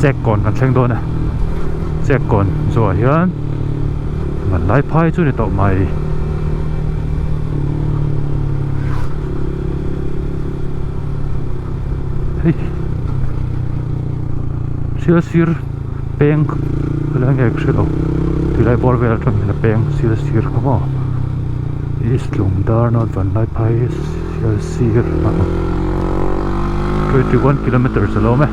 Chek kawn kan thleng dawn a chek kawn zawhah hian vanlai phai chu ni tawh mai. Hei thil sir peng helai nge ka hre lo tilai bawr vel atang hian a peng thil sir kha maw east lungdar north vanlaiphai thil sir 21 kilometers a lo awm e.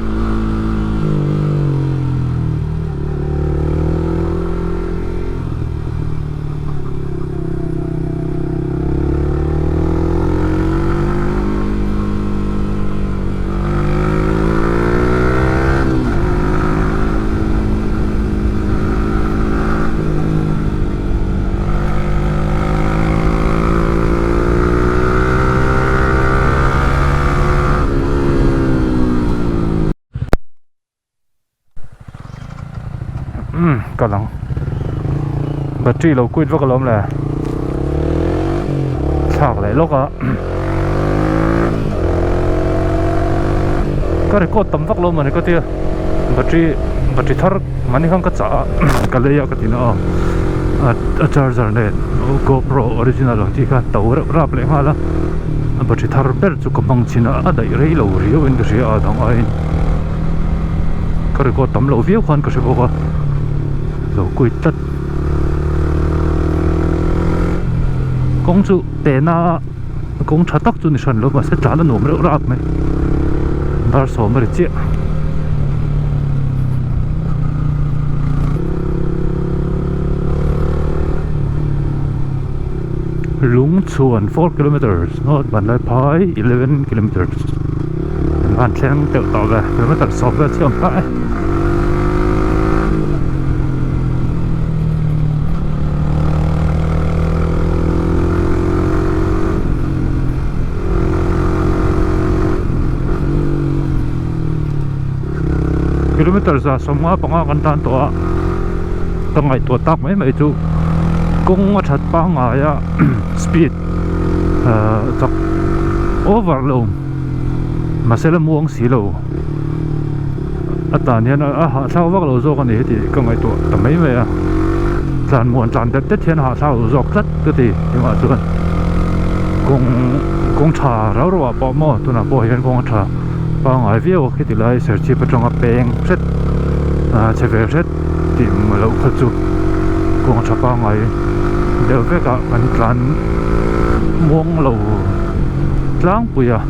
Umm ka lang battery lo quit vak alawm le thlak leh lawk a ka record tam vak lo mawni ka tia battery battery thar mahni khan ka chah a ka lei a ka ti na a a charger nen gopro original ang chi kha to reuh rap leh nghal a a battery thar ber chu ka hmang chhin a a daih rei lo riau in ka hria a dang aiin. Ka record tam loh viau khan ka hre bawk a lo quit tlat kawng chu tehna kawng tha tak chu ni hran lo mahse tlan a nuam reuh rap mai dar sawm a ri chiah. Lungchhuan 4 kilometers north Vanlaiphai 11 kilometers. An van thleng deuh tawh ve kilometer sawm vel chu a awm ta e. Kilometer 155 kan tan tawh a ka ngaihtuah tak mai mai chu kawng a that pangngai a speed ahh chak over lo. Mahse la muang si lo a tan hian a hahthlak vak lo zawk a ni heti ka ngaihtuah ta mai mai a tlan muan tlan det det hian a hahthlak lo zawk tlat ka ti engah chuan kawng kawng tha rau rau ah pawh maw tunah pawh hian kawng a tha pangngai viau a khiti lai serchhip atanga peng hret ah chhe ve hret tih loh kha chu kawng tha pangngai deuh vek ah kan tlan muang lo. Tlangpui a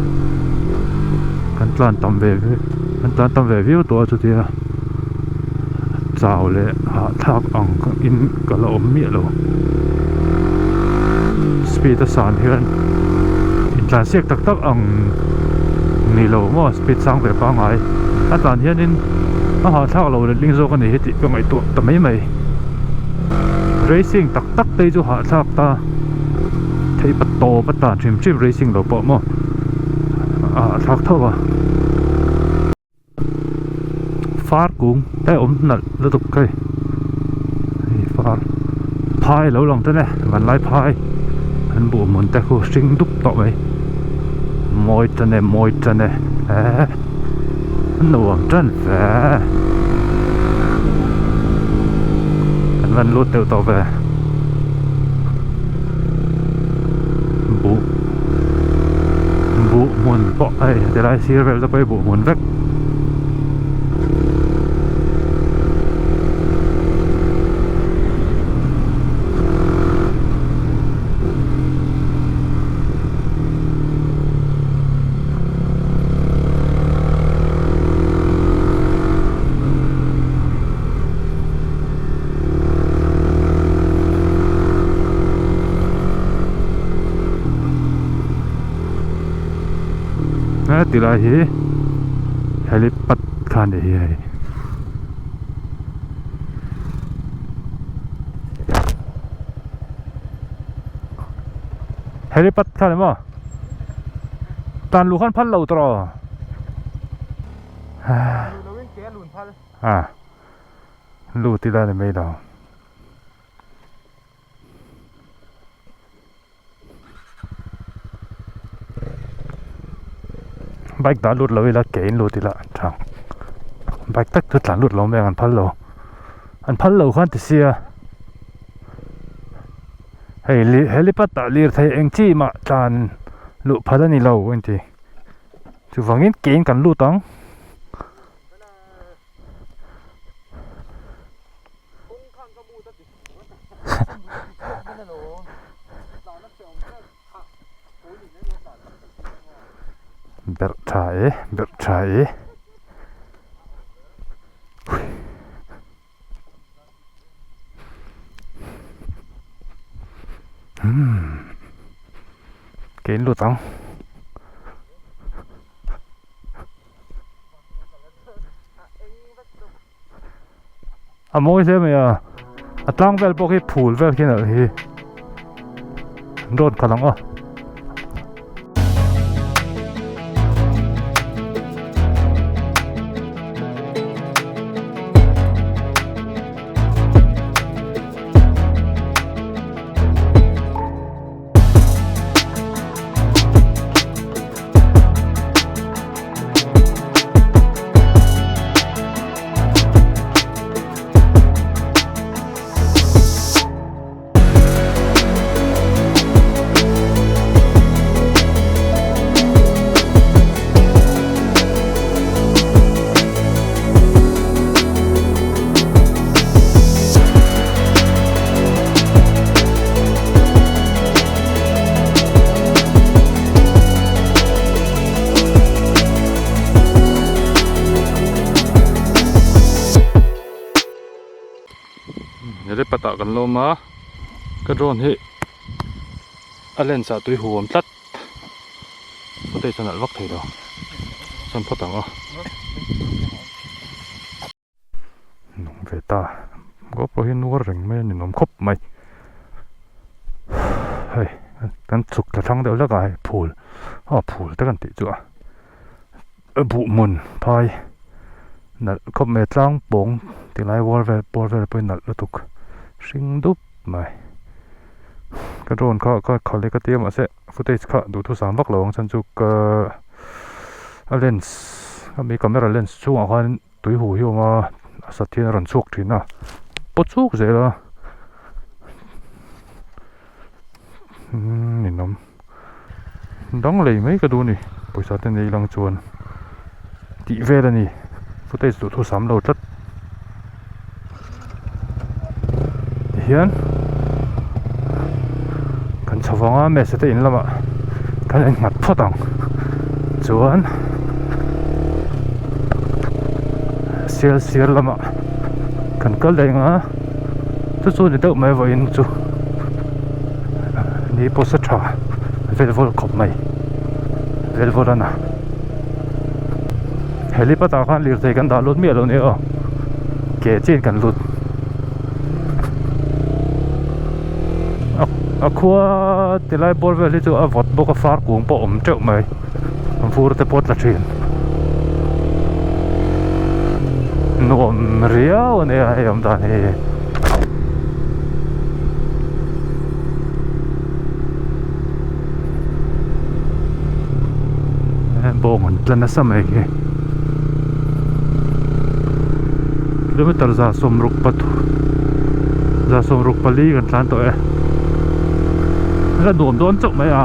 kan tlan tam ve ve kan tlan tam ve viau tawh a chutia chau leh hahthlak ang in ka la awm miah lo speed a san hian intlan siak tak tak ang ni lo maw speed sang ve pangngai a tlan hianin a hahthlak lo letling zawk a ni hi tih ka ngaihtuah ta mai mai racing tak tak te hi chu hahthlak ta. Theih pa tawp a tan hrim hrim racing lo pawh maw a thlak tho a far kung te awm nalh lutuk hei hei far phai lo lang tan e vanlai phai an buh hmun te khu hring dup tawh mai mawi tan e mawi tan e eh nuam tan ve kan van lut deuh tawh ve. Buh buh hmun pawh hei tilai sir vel te pawh hi buh hmun vek. He tilai hi helipad kha a ni hi hei. Helipad kha a ni maw? Tan luh khan phal lo tawh. Lut ila ni mai lo. Bike dah lut lo ila ke in lut ila tha. Bike tak chu tlan lut lo mai ang an phal lo. An phal lo khan ti sia. Hei helipad ah lirthei eng chi mah tlan luh phal a ni lo a inti. Chuvangin kein kan lut ang. Berh tha e berh tha e umm kein lut ang. A mawi hle mai a a tlang vel pawh khi phul vel khi nalh hi an rawn khalh ang aw. Helipad ah kan lawm a ka drone hi a lens ah tui huam tlat footage a nalh vak thei lo sawn phawt ang aw. Nung ve ta GoPro hi nuar reng mai a ninawm khawp mai hei kan chhuk thla thlang deuh hlek a hei phul aw phul te kan tih chu a buh hmun phai nalh khawp mai a tlang pawng ti lai wall vel pawl vel pawhin nalh lutuk hring dup mai ka drone kha ka khalh e ka tia mahse footage kha duhthusam vak lo ang chhan chu ka a lens a mi camera lens chhungah khan. Tui hu hi a awm a a sat hian a rawn chhuak thin a paw chuk zel a umm ninawm dang lei mai ka duh a ni pawisa te nei lang chuan tih vel a ni footage duh thusam lo tlat tihian kan chho vang a mesa te in lamah kan en nghat phawt ang chuan sial sir lamah kan kal leh ang a chu chu ni deuh mai vawiin chu ni pawh sa tha vel vawl khawp mai vel vawl a na helipad ah khan lirthei kan dah lut miah lo nia aw. Ke chian kan lut a khua tilai bawr vel hi chu a vawt bawk a far kung pawh a awm teuh mai vur te pawh a tla thin nuam riau a nia hei awm dan hi. Bawng an tla nasa mai khi kilometer za sawmruk pathu za sawmruk pali kan tlan tawh e a nuam dawn chauh mai a.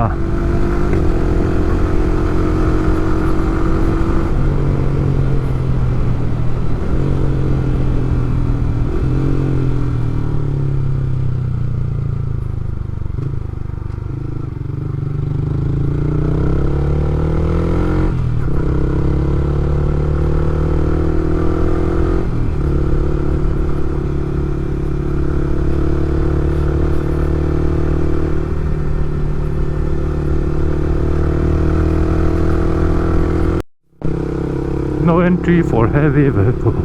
No entry for heavy vehicle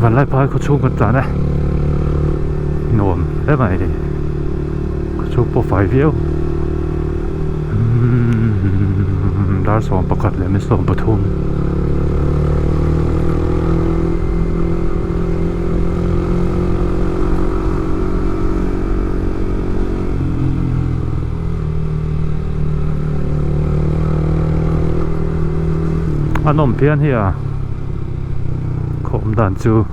Vanlaiphai khaw chhung kan tlan e nuam hle mai khaw chhung pawh fai viau umm dar 11 leh mi 13. A nawm phian hi a. Khaw awm dan chu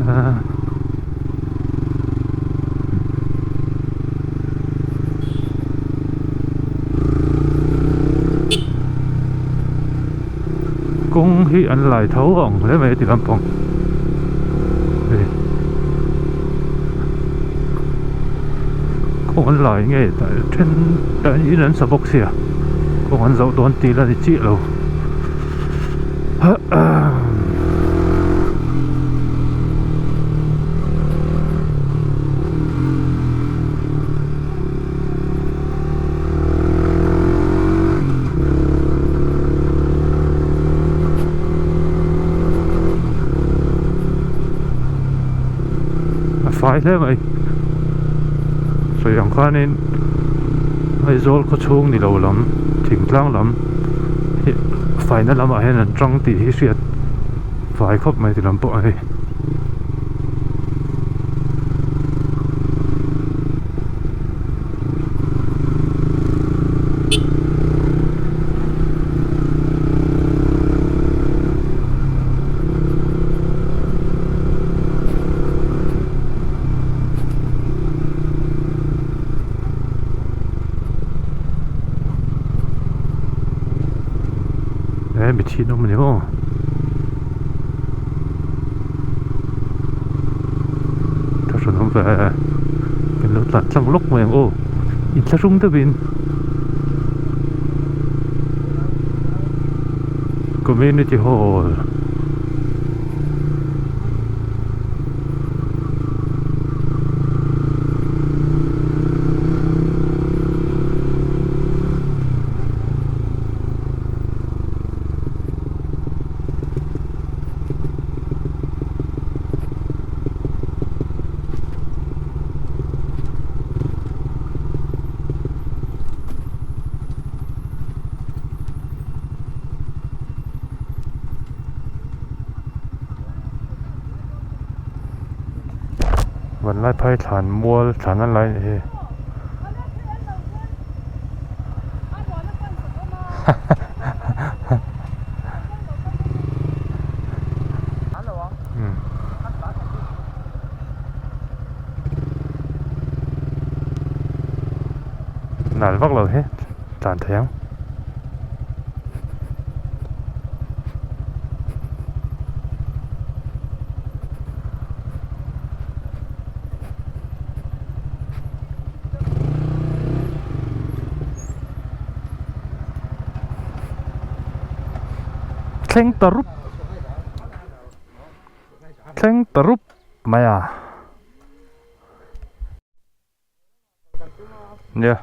ahh kawng hi an lai tho ang hle mai ti lampang hei kawng an lai nge then in an sa bawk sia kawng an zoh dawn tih la ni chiah lo. A fai hle mai sawi ang khanin Aizawl khaw chhung ni lo lam thingtlang lam hi faina lamah hian an tang tih hi hriat fai khawp mai ti lam pawh a ni. He mi thin awm a ni maw thlahrun awm ve kan lo tlan tlang lawk mai ang aw inthlahrung deuhin community hall. Vanlai phai thlan mual thlan a lai a nih hi. Nal vak lo hi tlan thei ang. Thleng ta rup thleng ta rup mai a. Nia.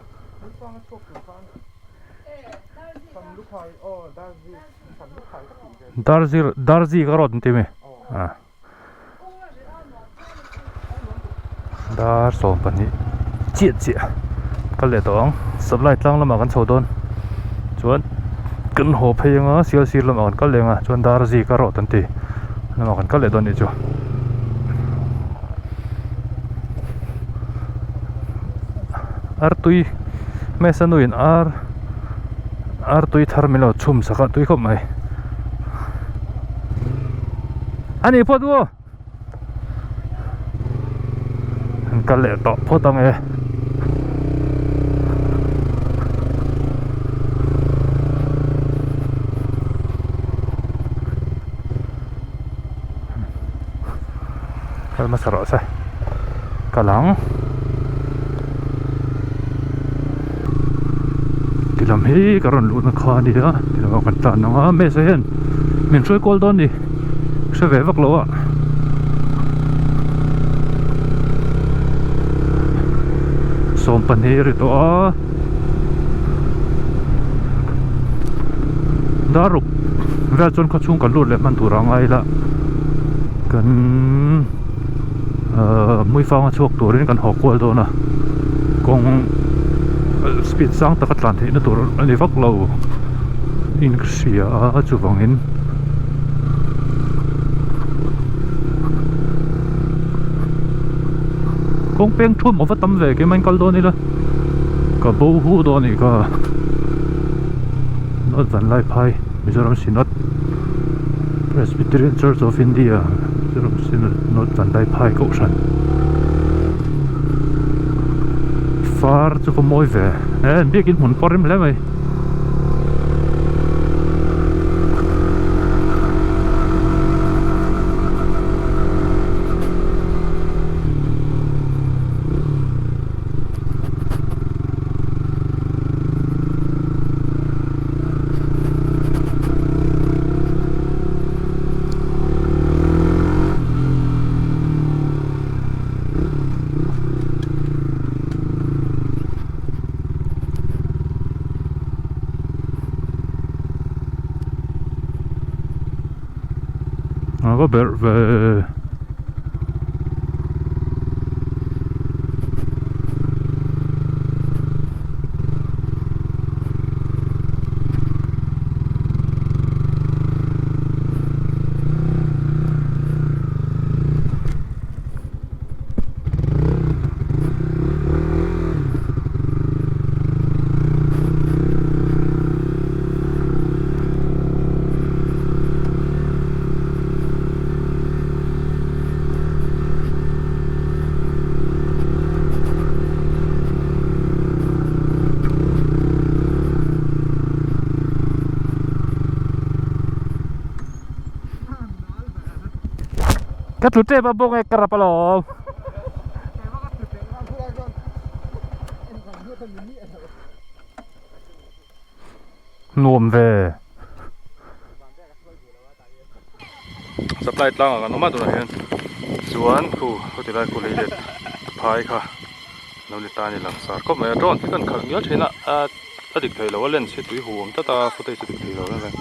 Darzir Darzi ka rawt an ti mi a dar 12 chiah chiah kal leh tawh ang supply tlang lamah kan chho dawn chuan kan haw phei anga sial sir lamah kan kal leh anga chuan Darzi ka rawt an ti lamah kan kal leh dawn anih chu. Artui hmesa nuin ar artui thar min lo chhum sak a tui khawp mai a ni phawt u an kal leh tawh phawt ang e. Kal hmasa rawh se kal ang ti lam hi ka rawn luhna kha a ni a ti lamah kan tlan ang a mesa hian min hruai kual dawn ni hre ve vak lo a 12 a ri tawh a dar ruk vel chuan khaw chhung kan lut leh hman tur a ngai ila kan ahh hmuifanga chhuak turin kan haw kual dawn a kawng speed sang taka tlan theihna tur a ni vak lo in ka hria a chuvangin kawng peng thum a va tam ve keimah in kal dawn ila ka bo hu dawn a nih kha. Synod Vanlaiphai Mizoram Synod Presbyterian Church of India Mizoram Synod North Vanlaiphai Kohhran far chu ka mawi ve he biakin hmun pawh a rem hle mai. A va berh ve. Ka tlu tep a bawng e ka rap alawm. Nuam ve. Supply tlang ah kan awm a tunah hian chuan khu khuti lai khu lei let phai kha lo ni ta a ni langsar khawp mai a drone hi kan khalh ngial thin a a dik thei lo a lens hi tui hu awm tlat a footage a dik thei lo reng reng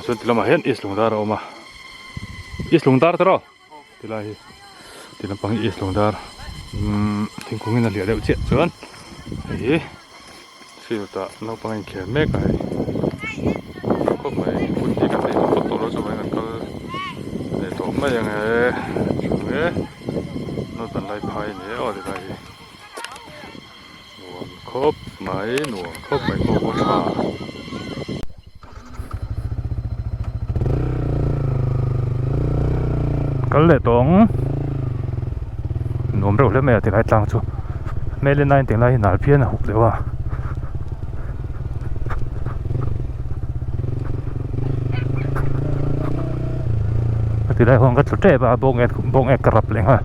chuan ti lamah hian east lungdar a awm a east lungdar te rawh tilai hi ti lampang hi east lungdar umm thingkung in a hliah deuh chiah chuan hei hi field ah naupang a inkhel mek a hei khawp mai hun hi kan nei tawh tawp tawh lo chuvangin kan kal leh tawh mai ang e chung e naupan lai phai a ni e aw tilai hi. Nuam khawp mai nuam khawp mai pawh pawh tha. Kal leh tawh ang nuam reuh hle mai a tilai tlang chu hmel en aiin tinglai hi nal phian a huk deuh a. Tilai huan ka tlu tep a bawng ek bawng ek ka rap leh nghal.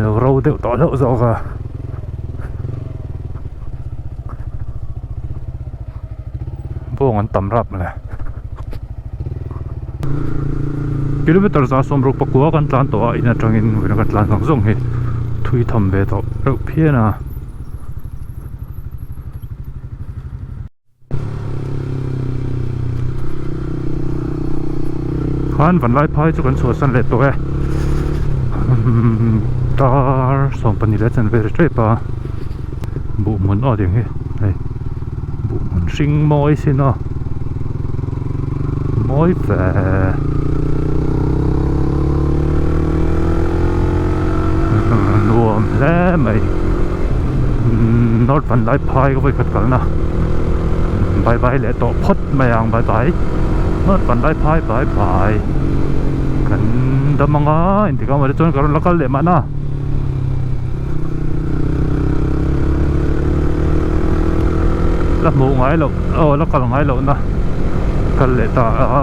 Lo ro deuh tawh hlauh zawk a bawng an tam rap mawle kilometer za sawm ruk pakua kan tlan tawh a in atangin vawiin a kan tlan zawng zawng hi thui tham ve tawh reuh phian a. Khan vanlai phai chu kan chhuahsan leh tawh e dar 12 leh chanve ri tep a buh hmun aw ding hi hei buh hmun hring mawi sin aw mawi ve nuam hle mai north vanlai phai ka vawikhat kalna bye bye leh tawh phawt mai ang bye bye north vanlai phai bye bye kan dam anga inti kang chuan ka rawn la kal leh mahna. La hmuh ngai loh aw la kal ngai loh na kal leh ta a.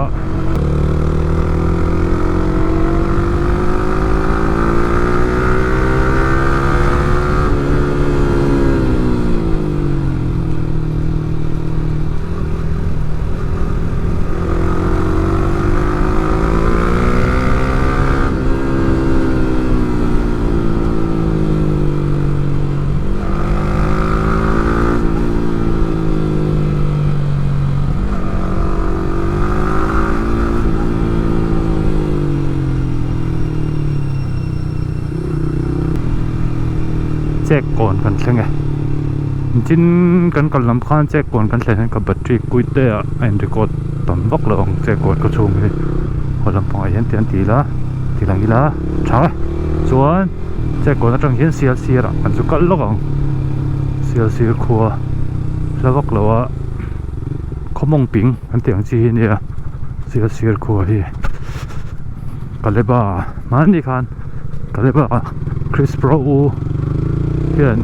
Chek kawn kan thleng e tin kan kal lam khan chek kawn kan thlen hian ka battery kuit te ah a in record tam vak lo ang chek kawn khaw chhung hi haw lampangah hian ti an ti ila ti lang ila tha e chuan. Chekawn atang hian sial sir ah kan chu kal lawk ang sial sir khua hla vak lo a khawmawng ping an tih ang chi hi ania sial sir khua hi Kaleba hmanni khan Kaleba Chris Pro u hian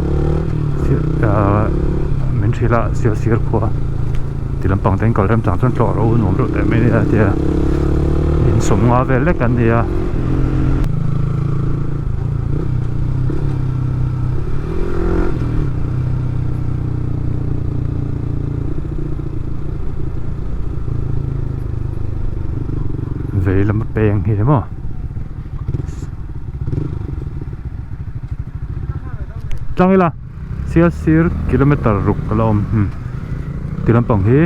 ahh min hrilh a sial sir khua ti lampang te in kal rem chang chuan tlawh ro nuam reuh teh mai ania a tia insawm nga vel lek an ni a. Vei lama peng hi maw tlang ila sial sir kilometer ruk a la awm hmm ti lampang hi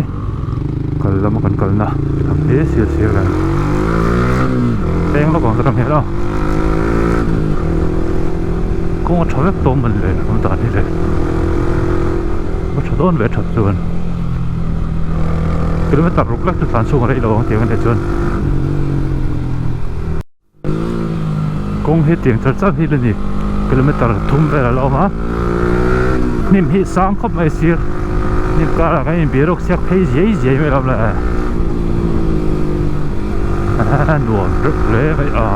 kal lama kan kalna ang hi sial sir kan peng lawk ang zawk ang hi alo kawng a tha vek tawh mawn le awm dan hi le a tha dawn ve that chuan kilometer ruk lek chu tlan chhung a rei lo ang tiang a nih chuan. Kawng hi tiang char char hi la ni kilometer thum vel a la awm a hnim hi sang khawp mai sir hnim karah kan inbiarawk chhiak phei ziai ziai mai lo le a nuam reuh hle mai a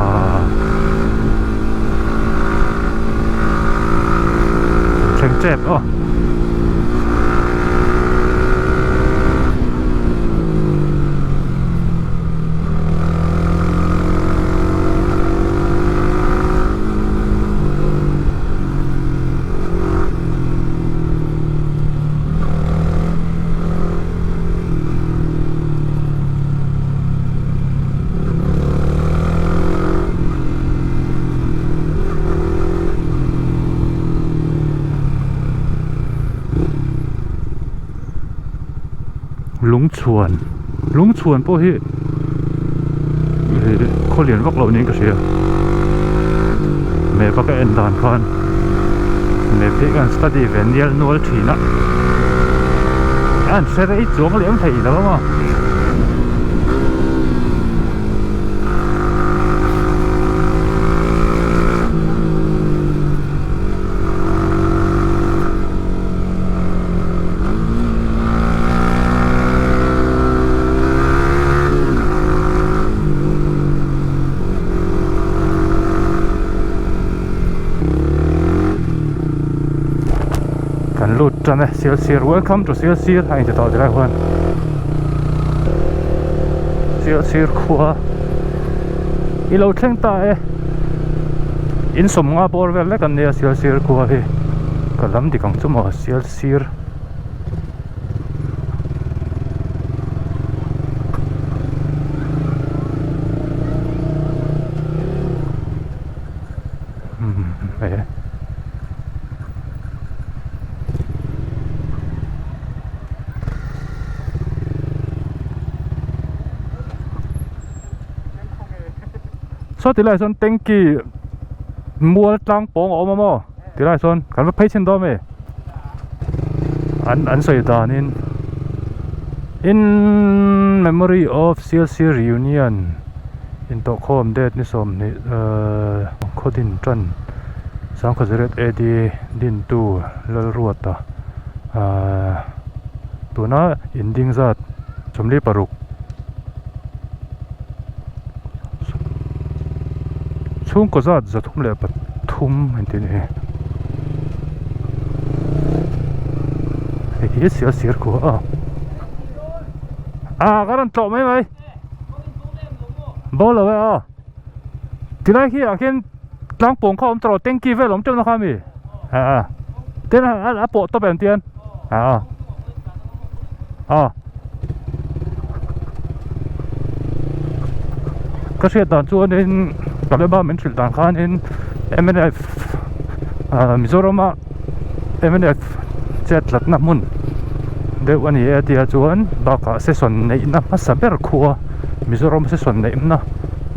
thleng tep aw. Lungchhuan Lungchhuan pawh hi ih khaw lian vak loh niin ka hria map a ka en dan khan map hi kan study ve nial nual thin a a an hre rei chuang lem thei lo a maw. Kan lut tan e Sialsir welcome to Sialsir a inti tawh tilai huan Sialsir khua i lo thleng ta e in sawmnga bawr vel lek an nia Sialsir khua hi ka lam dik ang chu maw Sialsir. Saw tilai sawn tanky mual tlang pawng a awm a maw tilai sawn kan va phei chhin dawn ami an an sawi danin in memory of C_L_C reunion intawhkhawm date ni sawmhnih ehh khawdin tan sangkhaw A_D dintu Lalruata ahh tuna inding zat sawmli paruk. Chhungkaw zat zathum leh pathum engtin nge hei hi sial sir khua a ah ka rawn tlawh mai mai bo lo e aw tilai khi ah khian tlang pawng kha a awm tawh lo tanky vel a awm teuh na kha ami ah tin a pawh tawp em tian ah ah. Ka hriat dan chuanin Kaleba min hrilh dan khanin mnf ah Mizorama mnf chet tlatna hmun deuh a ni e tia chuan bakah session neihna hmasa ber khua Mizoram session neihna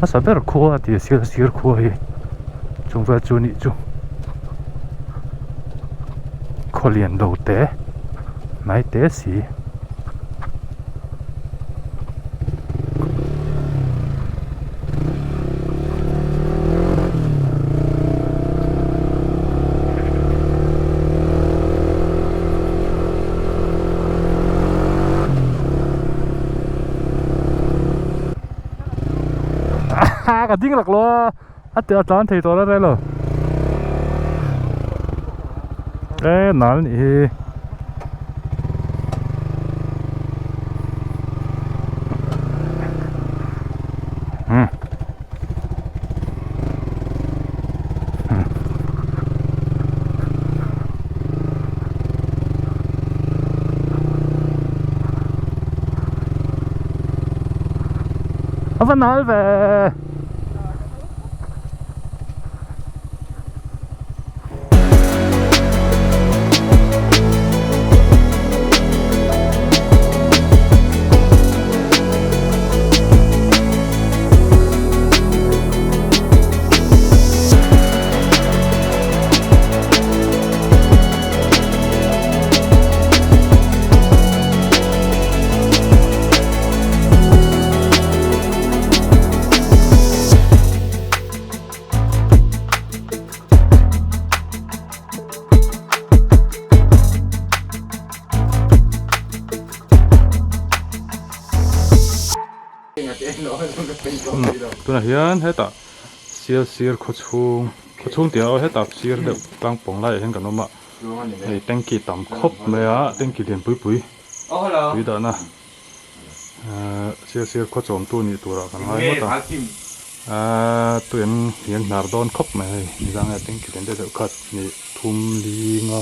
hmasa ber khua tih sir sir khua hi chung vel chu nih chu khawlian lo te mai te si. Ka ding lak lo a a tih a tlan thei tawh la relo e nal nih hi. A va nal ve. Tunah hian hetah sial sir khaw chhung khaw chhung tih ah hetah sir deuh tlang pawng laiah hian kan awm a hei tanky tam khawp mai a tanky lian pui pui tui dahna ehh sial sir khaw chawmtu nih turah kan ngai ngawt a ehh tui an hian hnar dawn khawp mai hei nizang nge tanky lian deuh deuh khat hnih thum linga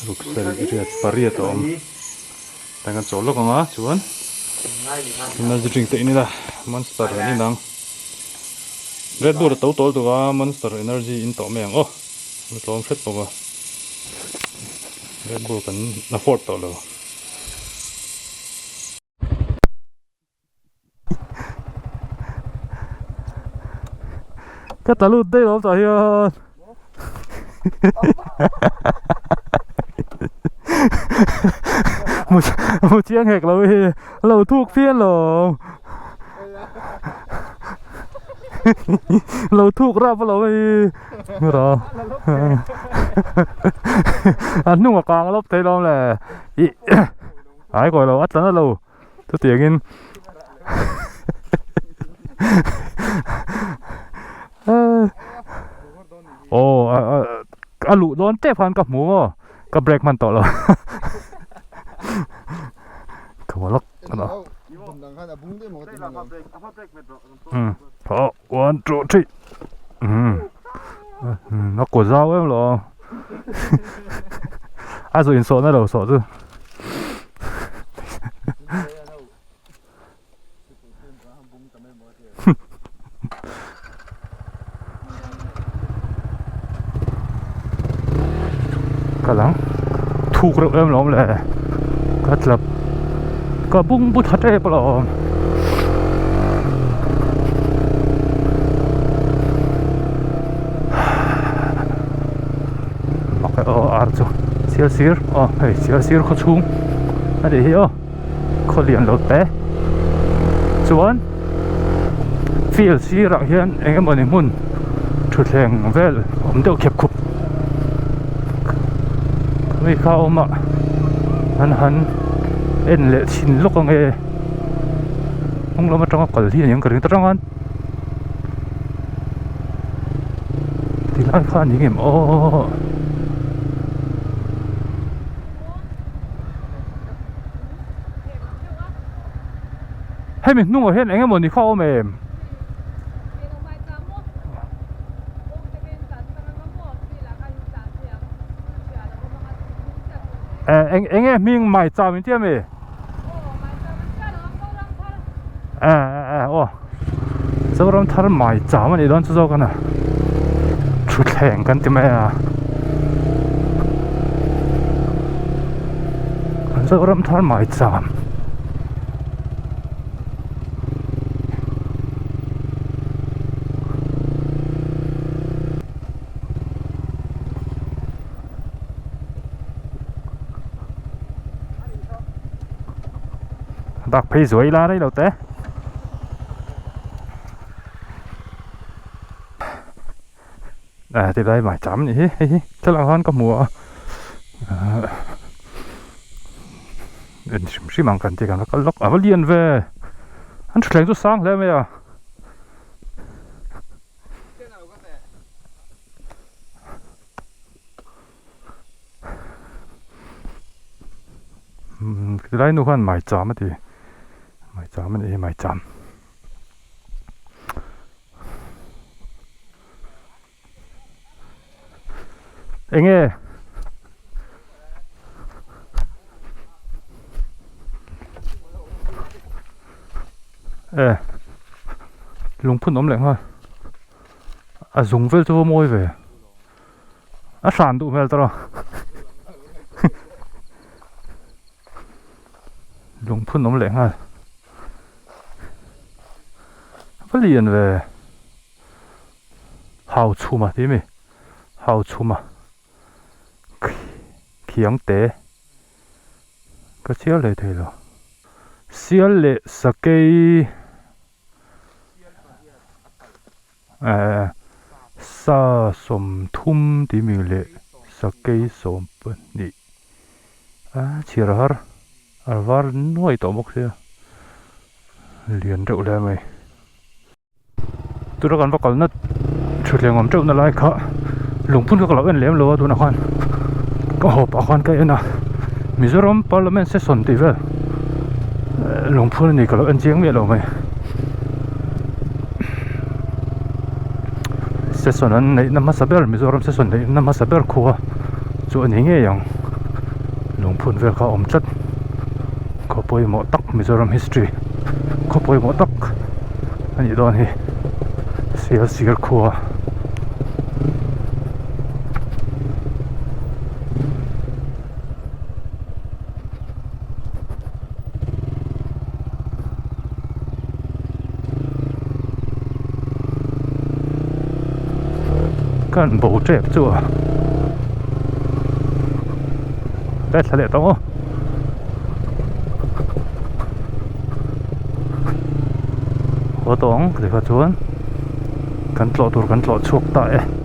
ruk sarih riat pariat a awm. Tah kan chawl lawk ang a chuan energy drink te in ila monster an in ang red bull a to tawl tuk a monster energy in tawh mai ang aw a tlawm hret bawk a red bull kan afford tawh lo. Ka tla lut daih lo tah hian mu chiang hek lo hi a lo thuk phian lo lo thuk rap lo hi ra a hnung a kang lawp thei lawm le ih ai kawi lo a tla na lo. Chutiangin aw a luh dawn tep khan ka hmu maw ka break hman tawh lo ka haw lawk aw one two three a kaw zau em lo a zawh insawhna lo sawh chu. Kal ang thuk reuh em lawm le ka tlap ka bung bu tha tep alawm. Mak e aw ar chu sial sir aw hei sial sir khaw chhung a nih hi aw khaw lian lo te chuan field sirah hian eng emawni hmun thutthleng vel awm deuh khep khup khami kha a awm a an han en leh chhin lawk ang e hnung lam atanga kal hi a ni ang ka ring ta tang a. Tilai kha a ni ngem aw. Hemi hnungah hian eng emaw ni kha a awm em? Eng eng nge hming mai cham in tia mi? Aw Zoram thar mai cham a nih dawn chu zawk a na thutthleng kan ti mai a Zoram thar mai cham. Bak phei zuai la rei lo te à ti lai mai cham nih hi hei hi thlalak khan ka hmu a en hrim hrim ang kan ti kan va kal lawk a va lian ve an thutthleng chu sang hle mai a. Tilai nu khan maicham a ti maicham a nih hi maicham. Enge e lungphun awm leh nghal a zung vel chu va mawi ve a hran duh hmel tawrh a lungphun awm leh nghal va lian ve. Hau chhuma tih mi hau chhuma khiang te ka chhiar leh thei lo sial leh sakei eh sa sawmthum tih mi leh sakei sawmpahnih a chhiar a har a var nuai tawh bawk sia lian deuh hle mai. Tuna kan va kalna thutthleng awm teuh na lai kha lungphun kha ka lo en lem lo a tunah khan ka haw pah khan ka en a Mizoram Parliament session tih vel lungphun a ni ka lo en chiang miah lo mai session an neih na hmasa ber Mizoram session neih na hmasa ber khua chu a ni ngei ang lungphun vel kha a awm tlat khaw pawimawh tak Mizoram history khaw pawimawh tak. A nih dawn hi sial sir khua kan bo tep chu a let thla leh tawh maw. Haw tawh ang ti kha chuan kan tlawh tur kan tlawh chhuak ta e.